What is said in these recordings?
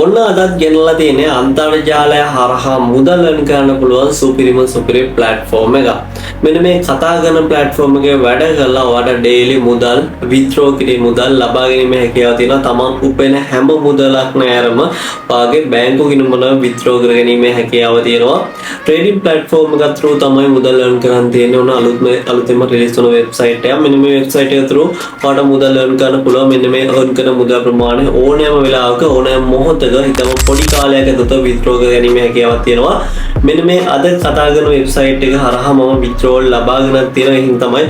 ඔන්න අදත් ගෙනලා තියෙන්නේ අන්තර්ජාලය හරහා මුදල් earn කරන්න පුළුවන් සුපිරිම සුපිරි ප්ලැට්ෆෝම් එකක්. මෙන්න මේ කතා කරන ප්ලැට්ෆෝම් එකේ වැඩ කරලා ඔයාලට ඩේලි මුදල් විත්ඩ්‍රෝ කිරීම, මුදල් ලබා ගැනීමේ හැකියාව තියෙනවා. තමන් උපයන හැම මුදලක්ම ඇරම ඔයාගේ බැංකු ගිණුම් වල විත්ඩ්‍රෝ කර ගැනීමේ හැකියාව තියෙනවා. ට්‍රේඩින් ප්ලැට්ෆෝම් එකක් through තමයි මුදල් earn කරන් තියෙන්නේ. ඔන්න අලුතෙන්ම රිලීස් වුණ වෙබ්සයිට් එකක්. මෙන්න මේ වෙබ්සයිට් එක through ඔයාලට මුදල් earn කරන්න පුළුවන්. මෙන්න මේ earn කරන මුදල් ප්‍රමාණය ඕනෑම වෙලාවක, ඕනෑම මොහොතක, ඉතාම පොඩි කාලයක් ඇතුළත විත්ඩ්‍රෝ කර ගැනීමේ හැකියාවක් තියෙනවා. මෙන්න මේ අද කතා කරන වෙබ්සයිට් එක හරහා මම විත්ඩ්‍රෝල් ලබාගෙනත් තියෙනවා. ඒ හින්දා තමයි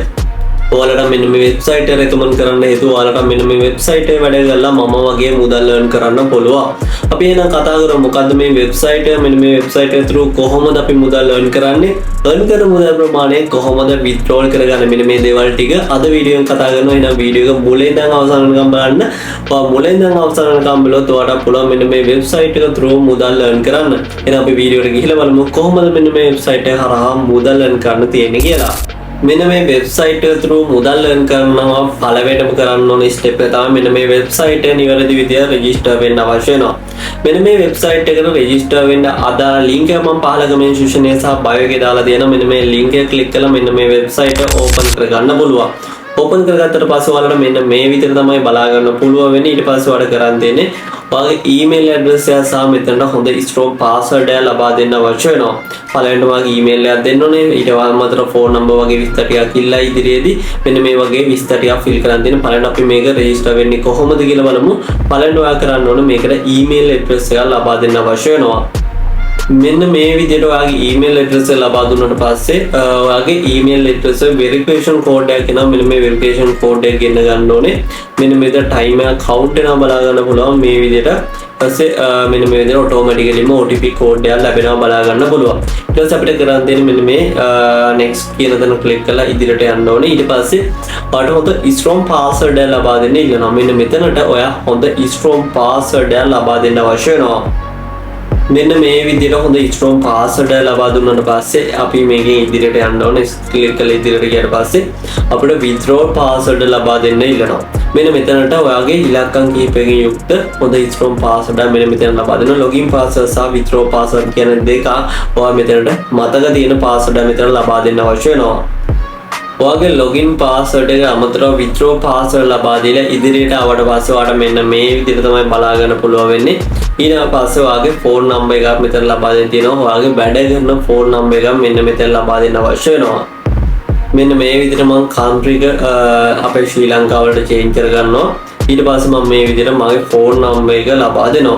ඔයාලට මෙන්න මේ වෙබ්සයිට් එක රෙකමන්ඩ් කරන්න හේතුව. ඔයාලට මෙන්න මේ වෙබ්සයිට් එකේ වැඩ කරලා මම වගේ මුදල් earn කරන්න පුළුවන්. අපි එහෙනම් කතා කරමු මොකද්ද මේ වෙබ්සයිට් එක, මෙන්න මේ වෙබ්සයිට් එක through කොහොමද අපි මුදල් earn කරන්නේ, earn කරන මුදල් ප්‍රමාණය කොහොමද withdrawal කරගන්නේ, මෙන්න මේ දේවල් ටික අද වීඩියෝ එකෙන් කතා කරනවා. එහෙනම් වීඩියෝ එක මුලින් ඉඳන් අවසාන වෙනකම් බලන්න. ඔයා මුලින් ඉඳන් අවසාන වෙනකම් බැලුවොත් ඔයාලට පුළුවන් මෙන්න මේ වෙබ්සයිට් එක through මුදල් earn කරන්න. එහෙනම් අපි වීඩියෝ එකට ගිහිල්ලා බලමු කොහොමද මෙන්න මේ වෙබ්සයිට් එක හරහා මුදල් earn කරන්න තියෙන්නේ කියලා. මෙන්න මේ වෙබ්සයිට් එක through මුදල් earn කරනවා පළවෙනිම කරන්න ඕන ස්ටෙප් එක තමයි මෙන්න මේ වෙබ්සයිට් එක නිවැරදි විදියට රෙජිස්ටර් වෙන්න අවශ්‍ය වෙනවා. මෙන්න මේ වෙබ්සයිට් එකට රෙජිස්ටර් වෙන්න අදාළ ලින්ක් එක මම පහළ කමෙන්ට් සෙක්ෂන් එකේ සහ බයෝ එකේ දාලා තියෙනවා. මෙන්න මේ ලින්ක් එක ක්ලික් කරලා මෙන්න මේ වෙබ්සයිට් එක ඕපන් කරගන්න පුළුවන්. ඕපන් කරගත්තට පස්සේ ඔයාලට මෙන්න මේ විදිහට තමයි බලා ගන්න පුළුවන් වෙන්නේ. ඊට පස්සේ ඔයාලට කරන් තියෙන්නේ ඔයාගේ ඊමේල් ඇඩ්‍රස් එක සහ මෙතනට හොඳ ස්ට්‍රෝං පාස්වර්ඩ් එකක් ලබා දෙන්න අවශ්‍ය වෙනවා. පළවෙනිට ඔයාගේ ඊමේල් එකක් දෙන්න ඕනේ. ඊට අමතරව ෆෝන් නම්බර් වගේ විස්තර ටිකක් ඉල්ලා ඉදිරියේදී මෙන්න මේ වගේ විස්තර ටිකක් ෆිල් කරන් දෙන්න. පළවෙනිට අපි මේක රෙජිස්ටර් වෙන්නේ කොහොමද කියලා බලමු. පළවෙනිට ඔයා කරන්න ඕනේ මේකට ඊමේල් ඇඩ්‍රස් එකක් ලබා දෙන්න අවශ්‍ය වෙනවා. මෙන්න මේ විදිහට ඔයාගේ ඊමේල් ඇඩ්‍රස් එක ලබා දුන්නාට පස්සේ ඔයාගේ ඊමේල් ඇඩ්‍රස් එක වෙරිෆිකේෂන් කෝඩ් එකක් එනවා. මෙන්න මේ වෙරිෆිකේෂන් කෝඩ් එක ගෙන්න ගන්න ඕනේ. මෙන්න මෙතන ටයිම් එක කවුන්ට් වෙනවා බලා ගන්න පුළුවන් මේ විදිහට. ඊපස්සේ මෙන්න මේ විදිහට ඔටෝමැටිකලිම OTP code එකක් ලැබෙනවා බලා ගන්න පුළුවන්. ඊට පස්සේ අපිට කරන් තියෙන්නේ මෙන්න මේ next කියන තැන ක්ලික් කරලා ඉදිරියට යන්න ඕනේ. ඊට පස්සේ ඔයාලට හොඳ ස්ට්‍රෝං පාස්වර්ඩ් එකක් ලබා දෙන්න ඉල්ලනවා. මෙන්න මෙතනට ඔයා හොඳ ස්ට්‍රෝං පාස්වර්ඩ් එකක් ලබා දෙන්න අවශ්‍ය වෙනවා. මෙන්න මේ විදිහට හොඳ ස්ට්‍රෝං පාස්වර්ඩ් එක ලබා දුන්නාට පස්සේ අපි මේකෙන් ඉදිරියට යන්න ඕනේ. ක්ලික් කරලා ඉදිරියට ගියාට පස්සේ අපිට withdraw password ලබා දෙන්න ඉල්ලනවා. මෙන්න මෙතනට ඔයාගේ ඉලක්කම් කිහිපයකින් යුක්ත හොඳ ස්ට්‍රෝං පාස්වර්ඩ් එකක් මෙන්න මෙතන ලබා දෙනවා. ලොගින් පාස්වර්ඩ් සහ withdraw password කියන දෙක ඔයා මෙතනට මතක තියෙන පාස්වර්ඩ් එක මෙතන ලබා දෙන්න අවශ්‍ය වෙනවා. ඔයාගේ ලොගින් පාස්වර්ඩ් එක අමතරව විත්ඩ්‍රෝ පාස්වර්ඩ් ලබා දීලා ඉදිරියට ආවට පස්සේ ඔයාට මෙන්න මේ විදිහට තමයි බලා ගන්න පුළුවන් වෙන්නේ. ඊට පස්සේ ඔයාගේ ෆෝන් නම්බර් එකක් මෙතන ලබා දෙන්න තියෙනවා. ඔයාගේ වැඩ කරන ෆෝන් නම්බර් එකක් මෙන්න මෙතන ලබා දෙන්න අවශ්‍ය වෙනවා. මෙන්න මේ විදිහට මං කන්ට්‍රි එක අපේ ශ්‍රී ලංකාවලට චේන්ජ් කරගන්නවා. ඊට පස්සේ මම මේ විදිහට මගේ ෆෝන් නම්බර් එක ලබා දෙනවා.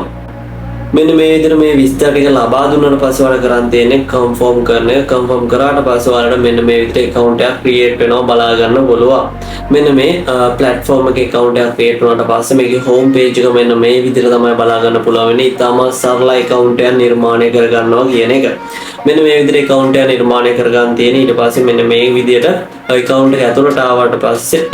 මෙන්න මේ විදිහට මේ විස්තර ටික ලබා දුන්නාට පස්සේ ඔයාලා කරන් තියෙන්නේ කන්ෆර්ම් කරන එක. කන්ෆර්ම් කරාට පස්සේ ඔයාලට මෙන්න මේ විදිහට ඇකවුන්ට් එකක් ක්‍රියේට් වෙනවා බලා ගන්න පුළුවන්. මෙන්න මේ ප්ලැට්ෆෝම් එකේ ඇකවුන්ට් එකක් ක්‍රියේට් වුණාට පස්සේ මේකේ හෝම් පේජ් එක මෙන්න මේ විදිහට තමයි බලා ගන්න පුළුවන් වෙන්නේ. ඉතාම සරල ඇකවුන්ට් එකක් නිර්මාණය කරගන්නවා කියන එක. මෙන්න මේ විදිහට ඇකවුන්ට් එක නිර්මාණය කරගන්න තියෙන. ඊට පස්සේ මෙන්න මේ විදිහට ඇකවුන්ට් එක ඇතුළට ආවට පස්සේ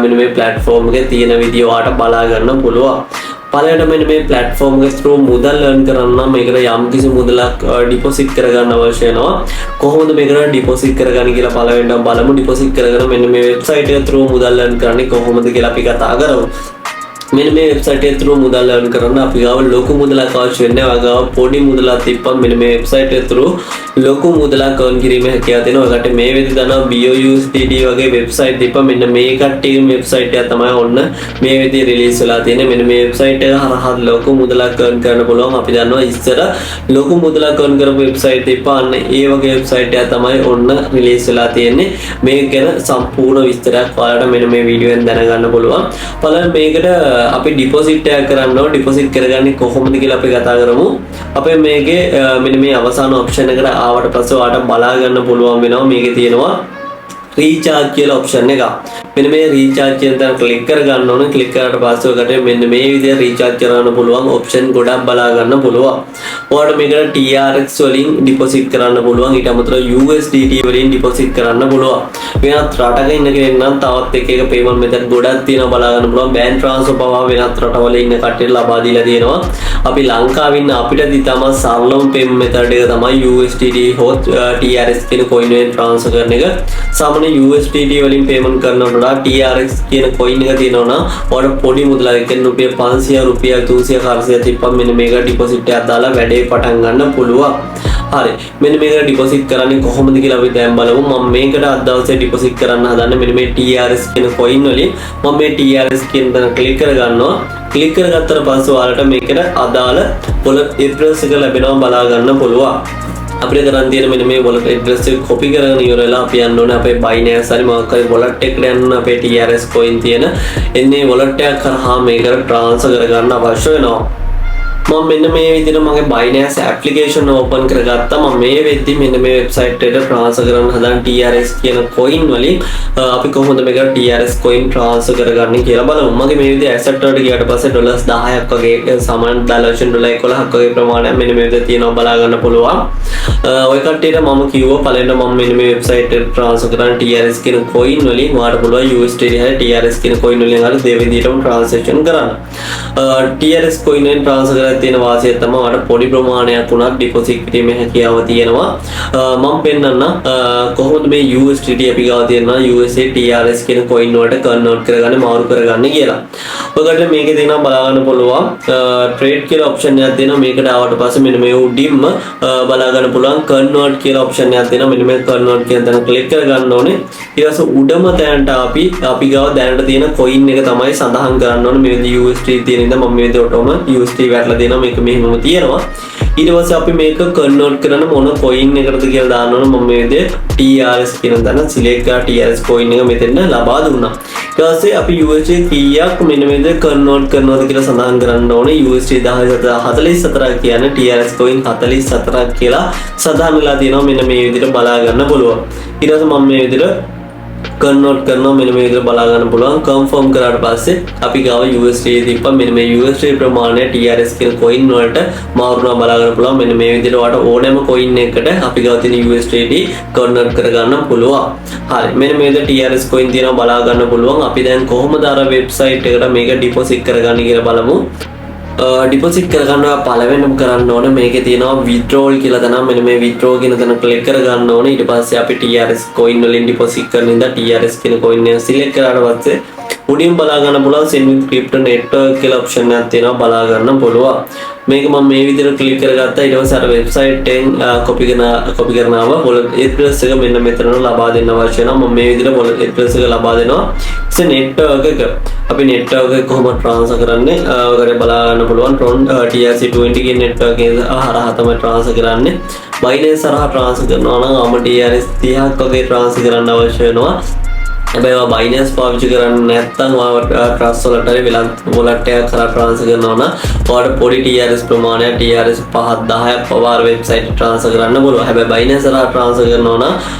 මෙන්න මේ ප්ලැට්ෆෝම් එකේ තියෙන විදිය ඔයාලට බලා ගන්න පුළුවන්. පළවෙනිට මෙන්න මේ ප්ලැට්ෆෝම් එක through මුදල් earn කරන්න නම් මේකට යම්කිසි මුදලක් ඩිපොසිට් කරගන්න අවශ්‍ය වෙනවා. කොහොමද මේකට ඩිපොසිට් කරගන්නේ කියලා පළවෙනිටම බලමු. ඩිපොසිට් කරගෙන මෙන්න මේ වෙබ්සයිට් එක through මුදල් earn කරන්නේ කොහොමද කියලා අපි කතා කරමු. මෙන්න මේ වෙබ්සයිට් එක through මුදල් earn කරන්න අපි ගාව ලොකු මුදලක් අවශ්‍ය වෙන්නේ නැහැ. ඔයා ගාව පොඩි මුදලක් තිබ්බම මෙන්න මේ වෙබ්සයිට් එක through ලොකු මුදලක් earn කිරීමේ හැකියාව තියෙනවා. ඔයාලට මේ වෙද්දි දන්නවා BOUSDD වගේ වෙබ්සයිට් තිබ්බා. මෙන්න මේ කට්ටියගේ වෙබ්සයිට් එක තමයි ඔන්න මේ වෙද්දි රිලීස් වෙලා තියෙන්නේ. මෙන්න මේ වෙබ්සයිට් එක හරහා ලොකු මුදලක් earn කරන්න පුළුවන්. අපි දන්නවා ඉස්සර ලොකු මුදලක් earn කරපු වෙබ්සයිට් තිබ්බා. අන්න ඒ වගේ වෙබ්සයිට් එකක් තමයි ඔන්න රිලීස් වෙලා තියෙන්නේ. මේක ගැන සම්පූර්ණ විස්තරයක් ඔයාලට මෙන්න මේ වීඩියෝ එකෙන් දැනගන්න පුළුවන්. පළවෙනි මේකට අපි ඩිපොසිට් එකක් කරන්න ඕන. ඩිපොසිට් කරගන්නේ කොහොමද කියලා අපි කතා කරමු. අපේ මේකේ මෙන්න මේ අවසාන ඔප්ෂන් එකට ආවට පස්සේ ඔයාලට බලා ගන්න පුළුවන් වෙනවා මේකේ තියෙනවා රීචාර්ජ් කියලා ඔප්ෂන් එකක්. මෙන්න මේ රීචාර්ජ් කියන තැන ක්ලික් කරගන්න ඕන. ක්ලික් කරාට පස්සේ ඔයාලට මෙන්න මේ විදිහට රීචාර්ජ් කරන්න පුළුවන් ඔප්ෂන් ගොඩක් බලා ගන්න පුළුවන්. ඔයාලට මේකට TRX වලින් ඩිපොසිට් කරන්න පුළුවන්. ඊට අමතරව USDT වලින් ඩිපොසිට් කරන්න පුළුවන්. වෙනත් රටක ඉන්න කෙනෙක් නම් තවත් එක එක පේමන්ට් මෙතඩ් ගොඩක් තියෙනවා බලා ගන්න පුළුවන්. බැංක් ට්‍රාන්ස්ෆර් පවා වෙනත් රටවල ඉන්න කට්ටියට ලබා දීලා තියෙනවා. අපි ලංකාවේ ඉන්න අපිට ඉතාම සරලම පේමන්ට් මෙතඩ් එක තමයි USDT හෝ TRX කියන කොයින් වලින් ට්‍රාන්ස්ෆර් කරන එක. සාමාන්‍ය USDT වලින් පේමන්ට් කරනවට වඩා TRX කියන කොයින් එක තියෙනවා නම් ඔයාලට පොඩි මුදලක්, ඒ කියන්නේ රුපියල් 500, රුපියල් 300, 400 තිබ්බම මෙන්න මේක ඩිපොසිට් එකක් දාලා වැඩේ පටන් ගන්න පුළුවන්. හරි, මෙන්න මේක ඩිපොසිට් කරන්නේ කොහොමද කියලා අපි දැන් බලමු. මම මේකට අද දවසේ ඩිපොසිට් කරන්න හදන්නේ මෙන්න මේ TRX කියන කොයින් වලින්. මම මේ TRX කියන තැන ක්ලික් කරගන්නවා. ක්ලික් කරගත්තට පස්සේ ඔයාලට මේකට අදාළ වොලට් ඇඩ්‍රස් එක ලැබෙනවා බලා ගන්න පුළුවන්. අපිට කරන් තියෙන මෙන්න මේ වොලට් ඇඩ්‍රස් එක කොපි කරගෙන ඉවර වෙලා අපි යන්න ඕනේ අපේ Binance හරි මොකක් හරි වොලට් එකට යන්න ඕනේ. අපේ TRX coin තියෙන එන්නේ වොලට් එකක් කරහා මේකට ට්‍රාන්ස්ෆර් කරගන්න අවශ්‍ය වෙනවා. මම මෙන්න මේ විදිහට මගේ Binance application open කරගත්තා. මම මේ වෙද්දි මෙන්න මේ වෙබ්සයිට් එකට ට්‍රාන්ස්ෆර් කරන්න හදන TRX කියන කොයින් වලින් අපි කොහොමද මේකට TRX coin transfer කරගන්නේ කියලා බලමු. මගේ මේ විදිහට ඇසට් වලට ගියාට පස්සේ ඩොලර්ස් 10ක් වගේ, සමාන 10 ඩොලර් 11ක් වගේ ප්‍රමාණයක් මෙන්න මේ විදිහට තියෙනවා බලා ගන්න පුළුවන්. ඔය කට්ටියට මම කිව්වා පළවෙනිට මම මෙන්න මේ වෙබ්සයිට් එකට ට්‍රාන්ස්ෆර් කරන්න TRX කියන කොයින් වලින් ඔයාලට පුළුවන් USDT හරි TRX කියන කොයින් වලින් හරි දෙවිදිහටම ට්‍රාන්සැක්ෂන් කරන්න. TRX coin වලින් ට්‍රාන්ස්ෆර් කරලා තියෙන වාසිය තමයි ඔයාලට පොඩි ප්‍රමාණයක් වුණත් ඩිපොසිට් කිරීමේ හැකියාව තියෙනවා. මම පෙන්නන්න කොහොමද මේ USDT අපි ගාව තියෙනවා USD TRX කියන කොයින් වලට කන්වර්ට් කරගන්නේ, මාරු කරගන්නේ කියලා. ඔයගොල්ලෝ මේකේ තියෙනවා බලා ගන්න පුළුවන් ට්‍රේඩ් කියලා ඔප්ෂන් එකක් තියෙනවා. මේකට ආවට පස්සේ මෙන්න මේ උඩින්ම බලා ගන්න පුළුවන් කන්වර්ට් කියලා ඔප්ෂන් එකක් තියෙනවා. මෙන්න මේ කන්වර්ට් කියන තැන ක්ලික් කරගන්න ඕනේ. ඊට පස්සේ උඩම තැනට අපි අපි ගාව දැනට තියෙන කොයින් එක තමයි සඳහන් කරන්න ඕනේ. මේ විදිහ USD තියෙන ඉඳන් මම මේ විදිහට ඔටෝම USD වැටලා තියෙනවා. මේක මෙහෙමම තියෙනවා. ඊට පස්සේ අපි මේක කන්වර්ට් කරන මොන කොයින් එකටද කියලා දාන්න ඕන. මම මේ විදිහට TRX කියන තැන සිලෙක්ට් කරලා TRX coin එක මෙතෙන් ලබා දුන්නා. ඊට පස්සේ අපි USD කීයක් මෙන්න මේ විදිහට කන්වර්ට් කරනවද කියලා සඳහන් කරන්න ඕනේ. USD 10.44ක් කියන්නේ TRX coin 44ක් කියලා සඳහන් වෙලා තියෙනවා. මෙන්න මේ විදිහට බලා ගන්න පුළුවන්. ඊට පස්සේ මම මේ විදිහට කන්වර්ට් කරනවා. මෙන්න මේ විදිහට බලා ගන්න පුළුවන්. කන්ෆර්ම් කරාට පස්සේ අපි ගාව USD තිබ්බා. මෙන්න මේ USD ප්‍රමාණය TRX කියන කොයින් වලට මාරු වුණා බලා ගන්න පුළුවන්. මෙන්න මේ විදිහට ඔයාලට ඕනෑම කොයින් එකකට අපි ගාව තියෙන USDT convert කරගන්න පුළුවන්. හරි, මෙන්න මේ විදිහට TRX coin තියෙනවා බලා ගන්න පුළුවන්. අපි දැන් කොහොමද අර වෙබ්සයිට් එකට මේක ඩිපොසිට් කරගන්නේ කියලා බලමු. ඩිපොසිට් කරගන්න ඔයා පළවෙනිම කරන්න ඕනේ මේකේ තියෙනවා විත්ඩ්‍රෝල් කියලා තැනක්. මෙන්න මේ විත්ඩ්‍රෝ කියන තැන ක්ලික් කරගන්න ඕනේ. ඊට පස්සේ අපි TRX coin වලින් ඩිපොසිට් කරන ඉඳලා TRX කියන කොයින් එක සිලෙක්ට් කරාට පස්සේ උඩින් බලා ගන්න පුළුවන් send with crypto network කියලා ඔප්ෂන් එකක් තියෙනවා බලා ගන්න පුළුවන්. මේක මම මේ විදිහට ක්ලික් කරගත්තා. ඊට පස්සේ අර වෙබ්සයිට් එකෙන් කොපි කරන ආව වොලට් ඇඩ්‍රස් එක මෙන්න මෙතන ලබා දෙන්න අවශ්‍ය වෙනවා. මම මේ විදිහට වොලට් ඇඩ්‍රස් එක ලබා දෙනවා. ඊට නෙට්වර්ක් එක අපි නෙට්වර්ක් එක කොහොමද ට්‍රාන්ස්ෆර් කරන්නේ? ඔයාලට බලා ගන්න පුළුවන් Tron TRC20 කියන නෙට්වර්ක් එක හරහා තමයි ට්‍රාන්ස්ෆර් කරන්නේ. Binance හරහා ට්‍රාන්ස්ෆර් කරනවා නම් අම TRX 30ක් වගේ ට්‍රාන්ස්ෆර් කරන්න අවශ්‍ය වෙනවා. හැබැයි ඔයා Binance පාවිච්චි කරන්නේ නැත්නම් ඔයා Trust වලට හරි වෙනත් වොලට් එකක් කරා ට්‍රාන්ස්ෆර් කරනවා නම් ඔයාලට පොඩි TRX ප්‍රමාණයක් TRX 5 10ක් පවා අර වෙබ්සයිට් ට්‍රාන්ස්ෆර් කරන්න පුළුවන්. හැබැයි Binance හරහා ට්‍රාන්ස්ෆර් කරනවා නම්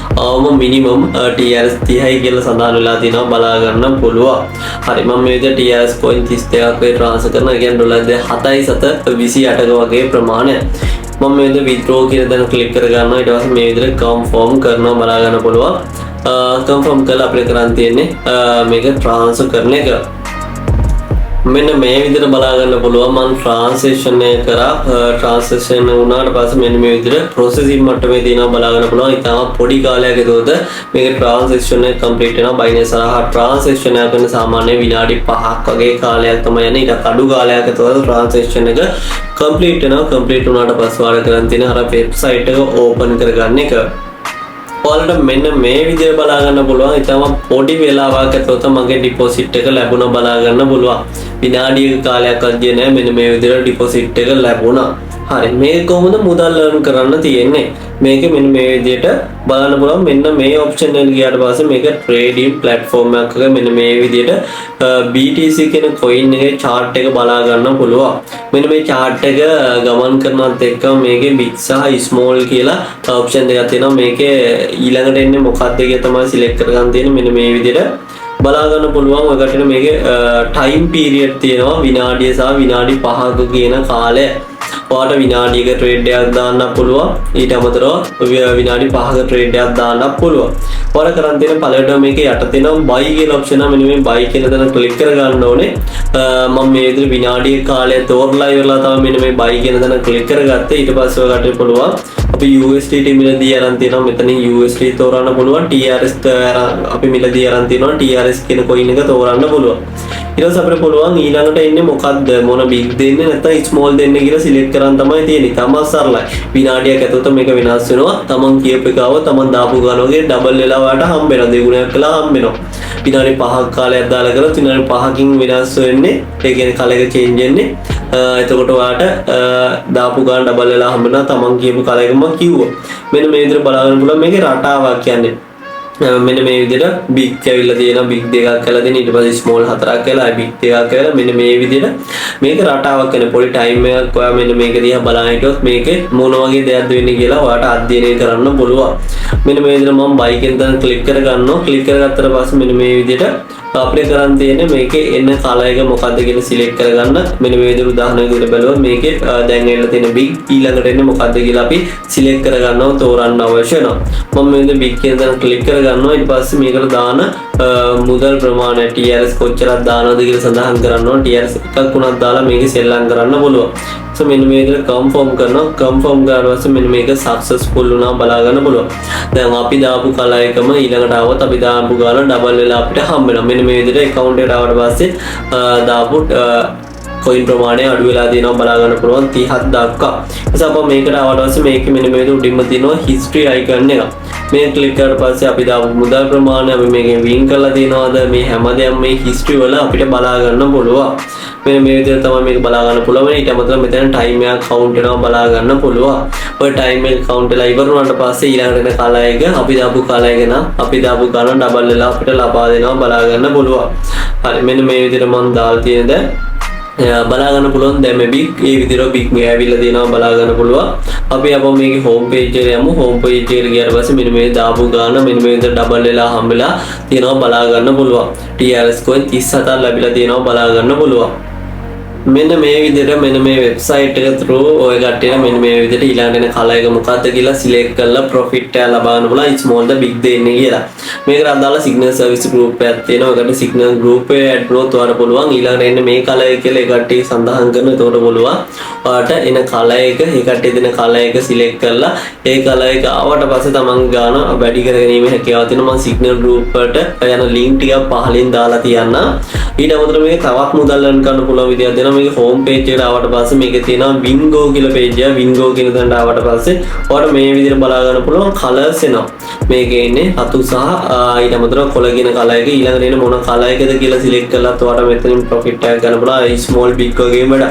අවම මිනිමම් TRX 30යි කියලා සඳහන් වෙලා තියෙනවා බලා ගන්න පුළුවන්. හරි, මම මේ විදිහට TRX coin 32ක් වගේ ට්‍රාන්ස්ෆර් කරනවා. ඒ කියන්නේ ඩොලර් 7 7 28ක වගේ ප්‍රමාණයක්. මම මේ විදිහට withdraw කියන තැන ක්ලික් කර ගන්නවා. ඊට පස්සේ මේ විදිහට කන්ෆර්ම් කරනවා බලා ගන්න පුළුවන්. කන්ෆර්ම් කරලා අපිට කරන් තියෙන්නේ මේක ට්‍රාන්ස්ෆර් කරන එක. මෙන්න මේ විදිහට බලා ගන්න පුළුවන් මං ට්‍රාන්සැක්ෂන් එක කරා. ට්‍රාන්සැක්ෂන් වුණාට පස්සේ මෙන්න මේ විදිහට ප්‍රොසෙසින් මට්ටමේ තියෙනවා බලා ගන්න පුළුවන්. ඉතාම පොඩි කාලයක් ඇතුළත මේක ට්‍රාන්සැක්ෂන් එක කම්ප්ලීට් වෙනවා. Binance හරහා ට්‍රාන්සැක්ෂන් එකක් වෙන සාමාන්‍ය විනාඩි 5ක් වගේ කාලයක් තමයි යන්නේ. ඊට අඩු කාලයක් ඇතුළත ට්‍රාන්සැක්ෂන් එක කම්ප්ලීට් වෙනවා. කම්ප්ලීට් වුණාට පස්සේ ඔයාලා කරන් තියෙන අර වෙබ්සයිට් එක ඕපන් කරගන්න එක. ඔයාලට මෙන්න මේ විදිහට බලා ගන්න පුළුවන්. ඉතාම පොඩි වෙලාවක් ඇතුළත මගේ ඩිපොසිට් එක ලැබුණා බලා ගන්න පුළුවන්. විනාඩියක කාලයක්වත් ගියේ නෑ, මෙන්න මේ විදිහට ඩිපොසිට් එක ලැබුණා. හරි, මේක කොහොමද මුදල් earn කරන්න තියෙන්නේ? මේක මෙන්න මේ විදිහට බලන්න පුළුවන්. මෙන්න මේ ඔප්ෂන් එකට ගියාට පස්සේ මේක ට්‍රේඩින් ප්ලැට්ෆෝම් එකක් වගේ මෙන්න මේ විදිහට BTC කියන කොයින් එකේ චාට් එක බලා ගන්න පුළුවන්. මෙන්න මේ චාට් එක ගමන් කරනවත් එක්කම මේකේ බිග් සහ ස්මෝල් කියලා ඔප්ෂන් දෙකක් තියෙනවා. මේකේ ඊළඟට එන්නේ මොකක්ද කියලා තමයි සිලෙක්ට් කරගන්න තියෙන්නේ. මෙන්න මේ විදිහට බලා ගන්න පුළුවන්. ඔය කටට මේකේ ටයිම් පීරියඩ් තියෙනවා විනාඩිය සහ විනාඩි 5ක කියන කාලය. ඔයාට විනාඩියක ට්‍රේඩ් එකක් දාන්න පුළුවන්. ඊට අමතරව විනාඩි 5ක ට්‍රේඩ් එකක් දාන්න පුළුවන්. ඔයාලා කරන් තියෙන පළවෙනිම මේකේ යට තියෙනවා buy කියලා ඔප්ෂන් එක. මෙන්න මේ buy කියන තැන ක්ලික් කරගන්න ඕනේ. මම මේ විදිහට විනාඩියක කාලය තෝරලා ඉවරලා තමයි මෙන්න මේ buy කියන තැන ක්ලික් කරගත්තේ. ඊට පස්සේ ඔයාලට පුළුවන් අපි USDT මිලදී අරන් තියෙනවා. මෙතනින් USD තෝරන්න පුළුවන්. TRS අපි මිලදී අරන් තියෙනවා. TRS කියන කොයින් එක තෝරන්න පුළුවන්. ඊට පස්සේ අපිට පුළුවන් ඊළඟට එන්නේ මොකද්ද, මොන බිග් දෙන්නේ නැත්නම් ස්මෝල් දෙන්නේ කියලා සිලෙක්ට් කරන් තමයි තියෙන්නේ. තමන් සරලයි. විනාඩියක් ඇතුළත මේක වෙනස් වෙනවා. තමන් කියපු එක ආව තමන් දාපු ගාන වගේ ඩබල් වෙලා ඔයාලට හම්බ වෙනවා. දෙගුණයක් වෙලා හම්බ වෙනවා. විනාඩි 5ක් කාලයක් දාලා කරොත් විනාඩි 5කින් වෙනස් වෙන්නේ. ඒ කියන්නේ කලයක චේන්ජ් වෙන්නේ. එතකොට ඔයාට දාපු ගාන ඩබල් වෙලා හම්බ වෙනවා තමන් කියපු කලයක මම කිව්වා. මෙන්න මේ විදිහට බලාගන්න පුළුවන් මේකේ රටාවක් කියන්නේ. මෙන්න මේ විදිහට බිග් ඇවිල්ලා තියෙනවා. බිග් දෙකක් කරලා දෙන, ඊට පස්සේ ස්මෝල් හතරක් කරලා ආයි බිග් දෙකක් කරලා මෙන්න මේ විදිහට මේක රටාවක් වෙන පොඩි ටයිම් එකක්. ඔයා මෙන්න මේක දිහා බලන් හිටියොත් මේකේ මොන වගේ දෙයක්ද වෙන්නේ කියලා ඔයාට අධ්‍යයනය කරන්න පුළුවන්. මෙන්න මේ විදිහට මම බයි කියන තැන ක්ලික් කරගන්නවා. ක්ලික් කරගත්තට පස්සේ මෙන්න මේ විදිහට අපිට කරන් තියෙන්නේ මේකේ එන කලර් එක මොකද්ද කියලා සිලෙක්ට් කරගන්න. මෙන්න මේ විදිහට උදාහරණයක් විදිහට බැලුවොත් මේකේ දැන් ඇවිල්ලා තියෙන බිග්, ඊළඟට එන්නේ මොකද්ද කියලා අපි සිලෙක්ට් කරගන්නව තෝරන්න අවශ්‍ය වෙනවා. මම මේ විදිහට බිග් කියන තැන ක්ලික් කරගන්නවා. ඊට පස්සේ මේකට දාන මුදල් ප්‍රමාණය TRS කොච්චරක් දානවද කියලා සඳහන් කරන්න ඕන. TRS එකක් වුණත් දාලා මේකේ සෙල්ලම් කරන්න පුළුවන්. සෝ මෙන්න මේ විදිහට කන්ෆර්ම් කරනවා. කන්ෆර්ම් කරාට පස්සේ මෙන්න මේක සක්සස්ෆුල් වුණා බලා ගන්න පුළුවන්. දැන් අපි දාපු කලර් එකම ඊළඟට ආවොත් අපි දාපු ගාන ඩබල් වෙලා අපිට හම්බ වෙනවා. මෙන්න මේ විදිහට ඇකවුන්ට් එකට ආවට පස්සේ දාපු කොයින් ප්‍රමාණය අඩු වෙලා තියෙනවා බලා ගන්න පුළුවන් 30ක් දක්වා. ඊට පස්සේ මේකට ආවට පස්සේ මේකේ මෙන්න මේ විදිහට උඩින්ම තියෙනවා හිස්ටරි අයිකන් එක. මේක ක්ලික් කරාට පස්සේ අපි දාපු මුදල් ප්‍රමාණය, අපි මේකෙන් වින් කරලා තියෙනවද, මේ හැම දෙයක්ම මේ හිස්ටරි වල අපිට බලා ගන්න පුළුවන්. මෙන්න මේ විදිහට තමයි මේක බලා ගන්න පුළුවන්. ඊට අමතරව මෙතන ටයිම් එකක් කවුන්ට් වෙනවා බලා ගන්න පුළුවන්. ඔය ටයිම් එක කවුන්ට් වෙලා ඉවර වුණාට පස්සේ ඊළඟට එන කලර් එක අපි දාපු කලර් එක නම් අපි දාපු ගණන ඩබල් වෙලා අපිට ලබා දෙනවා බලා ගන්න පුළුවන්. හරි, මෙන්න මේ විදිහට මම දාලා තියෙන දැන් බලා ගන්න පුළුවන්. දැන් මේ බිග් ඒ විදිහට බිග් මේ ඇවිල්ලා තියෙනවා බලා ගන්න පුළුවන්. අපි අපෝ මේකේ හෝම් පේජ් එකට යමු. හෝම් පේජ් එකට ගියාට පස්සේ මෙන්න මේ දාපු ගාන මෙන්න මේ විදිහට ඩබල් වෙලා හම්බෙලා තියෙනවා බලා ගන්න පුළුවන්. TRS coin 37ක් ලැබිලා තියෙනවා බලා ගන්න පුළුවන්. මෙන්න මේ විදිහට මෙන්න මේ වෙබ්සයිට් එක through ඔය කට්ටියට මෙන්න මේ විදිහට ඊළඟට එන කලර් එක මොකද්ද කියලා සිලෙක්ට් කරලා ප්‍රොෆිට් එක ලබා ගන්න පුළුවන්, ස්මෝල් ද බිග් ද එන්නේ කියලා. මේකට අදාළ සිග්නල් සර්විස් ගෲප් එකක් තියෙනවා. ඔයකට සිග්නල් ගෲප් එකේ ඇඩ් වුණොත් ඔයාලට පුළුවන් ඊළඟට එන්නේ මේ කලර් එක කියලා ඒ කට්ටිය සඳහන් කරන. එතකොට පුළුවන් ඔයාලට එන කලර් එක, ඒ කට්ටිය දෙන කලර් එක සිලෙක්ට් කරලා ඒ කලර් එක ආවට පස්සේ තමන් ගාන වැඩි කර ගැනීමේ හැකියාව තියෙනවා. මම සිග්නල් ගෲප් වලට යන ලින්ක් ටිකක් පහලින් දාලා තියන්නම්. ඊට අමතරව මේක තවත් මුදල් earn කරන්න පුළුවන් විදියක් දෙනවා. මේක හෝම් පේජ් එකට ආවට පස්සේ මේකේ තියෙනවා වින්ගෝ කියලා පේජ් එක. වින්ගෝ කියන තැනට ආවට පස්සේ ඔයාලට මේ විදිහට බලා ගන්න පුළුවන් කලර්ස් එනවා. මේකේ එන්නේ රතු සහ ඊට අමතරව කොළ කියන කලර් එක. ඊළඟට එන්නේ මොන කලර් එකද කියලා සිලෙක්ට් කරලත් ඔයාලට මෙතනින් ප්‍රොෆිට් එකක් ගන්න පුළුවන්. ස්මෝල් බිග් වගේම වැඩ.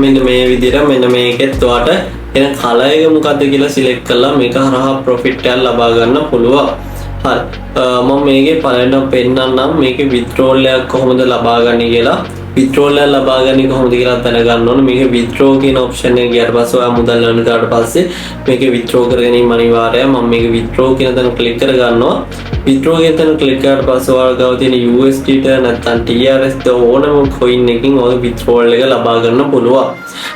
මෙන්න මේ විදිහට මෙන්න මේකෙත් ඔයාලට එන කලර් එක මොකද්ද කියලා සිලෙක්ට් කරලා මේක හරහා ප්‍රොෆිට් එකක් ලබා ගන්න පුළුවන්. හරි. මම මේකේ පළවෙනිම පෙන්නන්නම් මේකේ විත්ඩ්‍රෝල් එකක් කොහොමද ලබා ගන්නේ කියලා. විත්ඩ්‍රෝල් එක ලබා ගන්නේ කොහොමද කියලා දැනගන්න ඕනේ. මේක විත්ඩ්‍රෝ කියන ඔප්ෂන් එක ගියාට පස්සේ ඔයා මුදල් earn කරාට පස්සේ මේක විත්ඩ්‍රෝ කර ගැනීම අනිවාර්යයි. මම මේක විත්ඩ්‍රෝ කියන තැන ක්ලික් කර ගන්නවා. විත්ඩ්‍රෝ කියන තැන ක්ලික් කරාට පස්සේ ඔයාලා ගාව තියෙන USDT නැත්නම් TRS ද ඕනම කොයින් එකකින් ඔය විත්ඩ්‍රෝල් එක ලබා ගන්න පුළුවන්.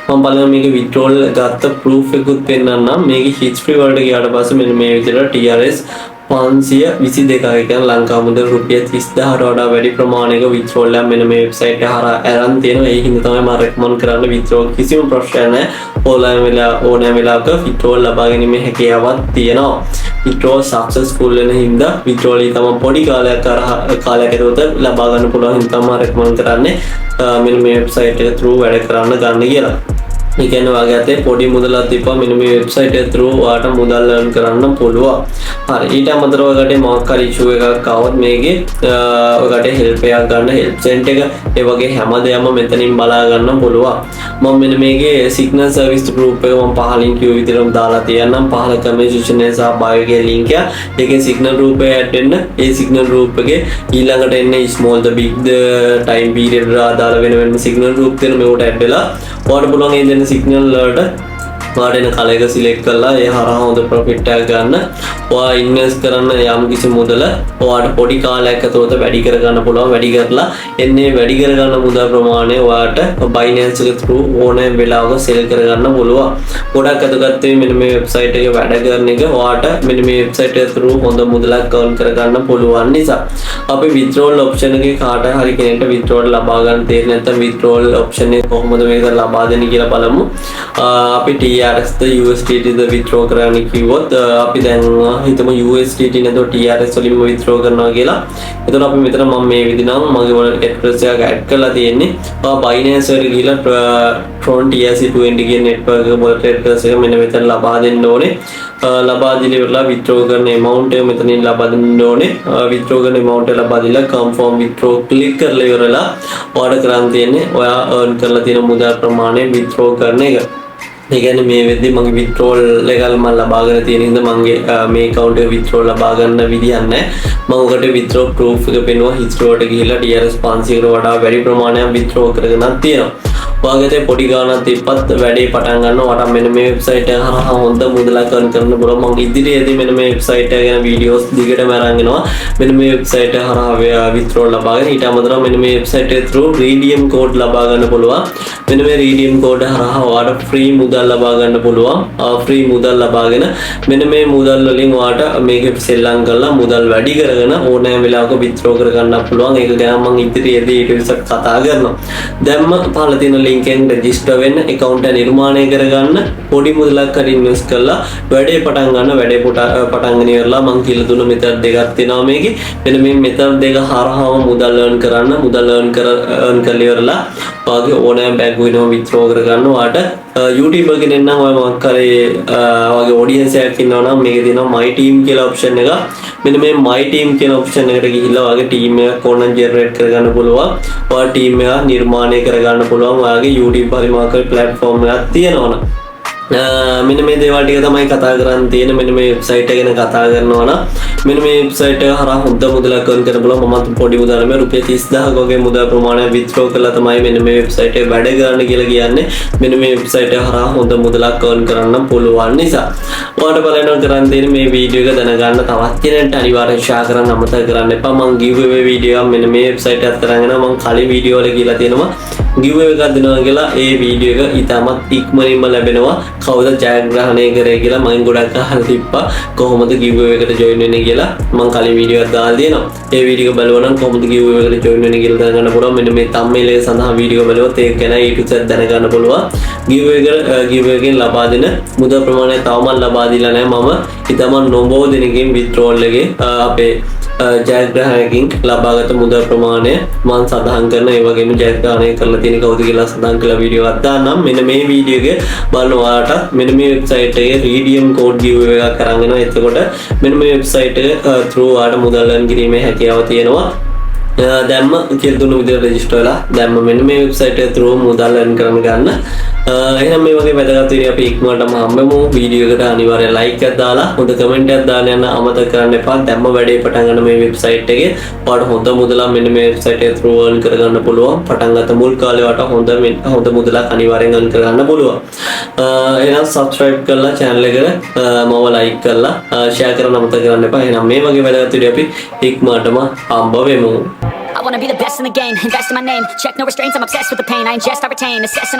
මම බලමු මේක විත්ඩ්‍රෝල් ගත්ත ප්‍රූෆ් එකකුත් පෙන්නන්නම්. මේක හිස්ටරි වලට ගියාට පස්සේ මෙන්න මේ විදිහට TRS 522ක, ඒ කියන්නේ ලංකා මුදල් රුපියල් 30,000ට වඩා වැඩි ප්‍රමාණයක විත්ඩ්‍රෝල් එකක් මෙන්න මේ වෙබ්සයිට් එක හරහා අරන් තියෙනවා. ඒ හින්දා තමයි මම රෙකමන්ඩ් කරන්නේ. විත්ඩ්‍රෝල් කිසිම ප්‍රශ්නයක් නැහැ. ඕනෑම වෙලා ඕනෑම වෙලාවක විත්ඩ්‍රෝල් ලබා ගැනීමේ හැකියාවක් තියෙනවා. විත්ඩ්‍රෝල් සක්සස්ෆුල් වෙන හින්දා විත්ඩ්‍රෝල් තමයි පොඩි කාලයක් අර කාලයක් ඇතුළත ලබා ගන්න පුළුවන් හින්දා තමයි මම රෙකමන්ඩ් කරන්නේ මෙන්න මේ වෙබ්සයිට් එක through වැඩ කරන්න ගන්න කියලා. ඒ කියන්නේ ඔයාගේ අතේ පොඩි මුදලක් තිබ්බම මෙන්න මේ වෙබ්සයිට් එක through ඔයාට මුදල් earn කරන්න පුළුවන්. හරි, ඊට අමතරව ඔයාලට මොකක් හරි ඉෂුව එකක් ආවොත් මේකේ ඔයාලට හෙල්ප් එකක් ගන්න හෙල්ප් සෙන්ටර් එක ඒ වගේ හැම දෙයක්ම මෙතනින් බලා ගන්න පුළුවන්. මම මෙන්න මේකේ සිග්නල් සර්විස් ගෲප් එක මම පහලින් කිව්ව විදිහටම දාලා තියන්නම්. පහල කමෙන්ට් සෙක්ෂන් එකේ සහ බයෝ එකේ ලින්ක් එක. ඒකේ සිග්නල් ගෲප් එක ඇඩ් වෙන්න. ඒ සිග්නල් ගෲප් එකේ ඊළඟට එන්නේ ස්මෝල් ද බිග් ද ටයිම් පීරියඩ් අදාළ වෙන වෙනම සිග්නල් ගෲප් තියෙන මේකට ඇඩ් වෙලා ඔයාලට පුළුවන් ඒ දෙන සිග්නල් වලට ඔයාට එන කලර් එක සිලෙක්ට් කරලා ඒ හරහා හොඳ ප්‍රොෆිට් එකක් ගන්න. ඔයා ඉන්වෙස්ට් කරන යම් කිසි මුදල ඔයාට පොඩි කාලයක් ඇතුළත වැඩි කරගන්න පුළුවන්. වැඩි කරලා එන්නේ වැඩි කරගන්න මුදල් ප්‍රමාණය ඔයාට Binance එක through ඕනෑම වෙලාවක සෙල් කරගන්න පුළුවන්. ගොඩක් වැදගත් වෙන්නේ මෙන්න මේ වෙබ්සයිට් එකේ වැඩ කරන එක. ඔයාට මෙන්න මේ වෙබ්සයිට් එක through හොඳ මුදලක් earn කරගන්න පුළුවන් නිසා අපි withdrawal option එකේ කාට හරි කෙනෙක්ට withdrawal ලබා ගන්න තේරෙන්නේ නැත්නම් withdrawal option එක කොහොමද මේක ලබා දෙන්නේ කියලා බලමු. අපි TRX ද USDT ද withdraw කරන්න කිව්වොත්, අපි දැන් හිතමු USDT නැතුව TRX වලින්ම withdraw කරනවා කියලා. එතකොට අපි මෙතන මම මේ විදිහ නම් මගේ wallet address එකක් add කරලා තියෙන්නේ. ඔයා Binance වලට ගිහිල්ලා Tron TRC20 කියන network එක wallet address එක මෙන්න මෙතන ලබා දෙන්න ඕනේ. ලබා දීලා ඉවරලා withdraw කරන amount එක මෙතනින් ලබා දෙන්න ඕනේ. Withdraw කරන amount එක ලබා දීලා confirm withdraw click කරලා ඉවරලා ඔයාලට කරන්න තියෙන්නේ ඔයා earn කරලා තියෙන මුදල් ප්‍රමාණය withdraw කරන එක. ඒ කියන්නේ මේ වෙද්දි මගේ විත්ඩ්‍රෝල් එකල් මම ලබාගෙන තියෙන හින්දා මගේ මේ account එක විත්ඩ්‍රෝල් ලබා ගන්න විදියක් නැහැ. මම ඔකට විත්ඩ්‍රෝ ප්‍රූෆ් එක පෙන්නුවා. හිස්ටරි වලට ගිහිල්ලා TRX 500කට වඩා වැඩි ප්‍රමාණයක් විත්ඩ්‍රෝ කරගෙනත් තියෙනවා. ඔයාගේ පොඩි ගාණක් තිබ්බත් වැඩේ පටන් ගන්න ඔයාට මෙන්න මේ වෙබ්සයිට් එක හරහා හොඳ මුදලක් earn කරන්න පුළුවන්. මම ඉදිරියේදී මෙන්න මේ වෙබ්සයිට් එක ගැන වීඩියෝස් දිගටම අරන් එනවා. මෙන්න මේ වෙබ්සයිට් එක හරහා විත්ඩ්‍රෝල් ලබාගෙන, ඊට අමතරව මෙන්න මේ වෙබ්සයිට් එක through redeem code ලබා ගන්න පුළුවන්. මෙන්න මේ රීඩීම් කෝඩ් හරහා ඔයාට ෆ්‍රී මුදල් ලබා ගන්න පුළුවන්. ෆ්‍රී මුදල් ලබාගෙන මෙන්න මේ මුදල් වලින් ඔයාට මේක සෙල්ලම් කරලා මුදල් වැඩි කරගෙන ඕනෑම වෙලාවක විත්ඩ්‍රෝ කරගන්න පුළුවන්. ඒක ගැන මම ඉදිරියේදී ඊට විස්තර කතා කරනවා. දැන්ම පහළ තියෙන ලින්ක් එකෙන් රෙජිස්ටර් වෙන්න, ඇකවුන්ට් එක නිර්මාණය කරගන්න, පොඩි මුදලක් හරි ඉන්වෙස්ට් කරලා වැඩේ පටන් ගන්න. වැඩේ පටන් ගෙන ඉවරලා මං කියලා දුන්න මෙතඩ් දෙකක් තියෙනවා මේකේ. මෙන්න මේ මෙතඩ් දෙක හරහාම මුදල් earn කරන්න. මුදල් earn කරලා ඉවරලා ඔයාගේ ඕනෑම බැංකු වෙනම විත්ඩ්‍රෝ කරගන්න. ඔයාට YouTuber කෙනෙක් නම්, ඔයා මොකක් හරි ඔයාගේ ඔඩියන්ස් එකක් ඉන්නවා නම්, මේකේ තියෙනවා my team කියලා ඔප්ෂන් එක. මෙන්න මේ my team කියන ඔප්ෂන් එකට ගිහිල්ලා ඔයාගේ ටීම් එකක් ඕනනම් ජෙනරේට් කරගන්න පුළුවන්. ඔයා ටීම් එකක් නිර්මාණය කරගන්න පුළුවන් ඔයාගේ YouTube හරි මොකක් හරි ප්ලැට්ෆෝම් එකක් තියෙනවා නම්. මෙන්න මේ දේවල් ටික තමයි කතා කරන්න තියෙන. මෙන්න මේ වෙබ්සයිට් එක ගැන කතා කරනවා නම්, මෙන්න මේ වෙබ්සයිට් එක හරහා හොඳ මුදලක් earn කරන්න පුළුවන්. මමත් පොඩි මුදල් නෙමෙයි, රුපියල් 30,000ක වගේ මුදල් ප්‍රමාණයක් විත්ඩ්‍රෝ කරලා තමයි මෙන්න මේ වෙබ්සයිට් එක වැඩ කරන්න කියලා කියන්නේ. මෙන්න මේ වෙබ්සයිට් එක හරහා හොඳ මුදලක් earn කරන්න පුළුවන් නිසා ඔයාලට බලන්න කරන්න තියෙන්නේ මේ වීඩියෝ එක දැනගන්න තවත් කෙනෙක්ට අනිවාර්යෙන් ෂෙයා කරන්න අමතක කරන්න එපා. මං ගිව් අවේ වීඩියෝ එකක් මෙන්න මේ වෙබ්සයිට් එකත් අරන් එනවා. මං කලින් වීඩියෝ වල කියලා තියෙනවා ගිව් අවේ එකක් දෙනවා කියලා. ඒ වීඩියෝ එක ඉතාමත් ඉක්මනින්ම ලැබෙනවා. කවුද ජයග්‍රහණය කරේ කියලා මං ගොඩක් අහලා තිබ්බා, කොහොමද ගිව් අවේ එකට ජොයින් වෙන්නේ කියලා. මං කලින් වීඩියෝ එකක් දාලා තියෙනවා. ඒ වීඩියෝ එක බලුවා නම් කොහොමද ගිව් අවේ එකට ජොයින් වෙන්නේ කියලා දැනගන්න පුළුවන්. මෙන්න මේ තම්බ්නේල් එක සඳහා වීඩියෝ බලුවොත් ඒක ගැන A to Z දැනගන්න පුළුවන්. ගිව් එක ගිව් එකෙන් ලබා දෙන මුදල් ප්‍රමාණය තවමත් ලබා දීලා නැහැ. මම ඉතාමත් නොබෝ දෙනකින් විත්ඩ්‍රෝල් එකේ අපේ ජයග්‍රහණයකින් ලබාගත මුදල් ප්‍රමාණය මං සඳහන් කරන, ඒ වගේම ජයග්‍රහණය කරලා තියෙන කවුද කියලා සඳහන් කරලා වීඩියෝ එකක් දාන්නම්. මෙන්න මේ වීඩියෝ එක බලන ඔයාලට මෙන්න මේ වෙබ්සයිට් එකේ රීඩීම් කෝඩ් ගිව් එකක් අරන් එනවා. එතකොට මෙන්න මේ වෙබ්සයිට් එක through ඔයාලට මුදල් earn කිරීමේ හැකියාව තියෙනවා. දැම්ම කියලා දුන්න විදිහට රෙජිස්ටර් වෙලා දැම්ම මෙන්න මේ වෙබ්සයිට් එක through මුදල් earn කරන්න ගන්න. එහෙනම් මේ වගේ වැදගත් වීඩියෝ අපි ඉක්මනටම හම්බෙමු. වීඩියෝ එකට අනිවාර්යෙන් ලයික් එකක් දාලා හොඳ කමෙන්ට් එකක් දාන්න යන්න අමතක කරන්න එපා. දැම්ම වැඩේ පටන් ගන්න මේ වෙබ්සයිට් එකේ. ඔයාලට හොඳ මුදලක් මෙන්න මේ වෙබ්සයිට් එක through earn කරගන්න පුළුවන්. පටන් ගත්ත මුල් කාලේ ඔයාලට හොඳ මුදලක් අනිවාර්යෙන් earn කරගන්න පුළුවන්. එහෙනම් subscribe කරලා channel එකට මම ලයික් කරලා ෂෙයා කරන්න අමතක කරන්න එපා. එහෙනම් මේ වගේ වැදගත් වීඩියෝ අපි ඉක්මනටම හම්බ වෙමු. I wanna be the best in the game, invest in my name. Check no restraints, I'm obsessed with the pain. I ingest, I retain, assess, and I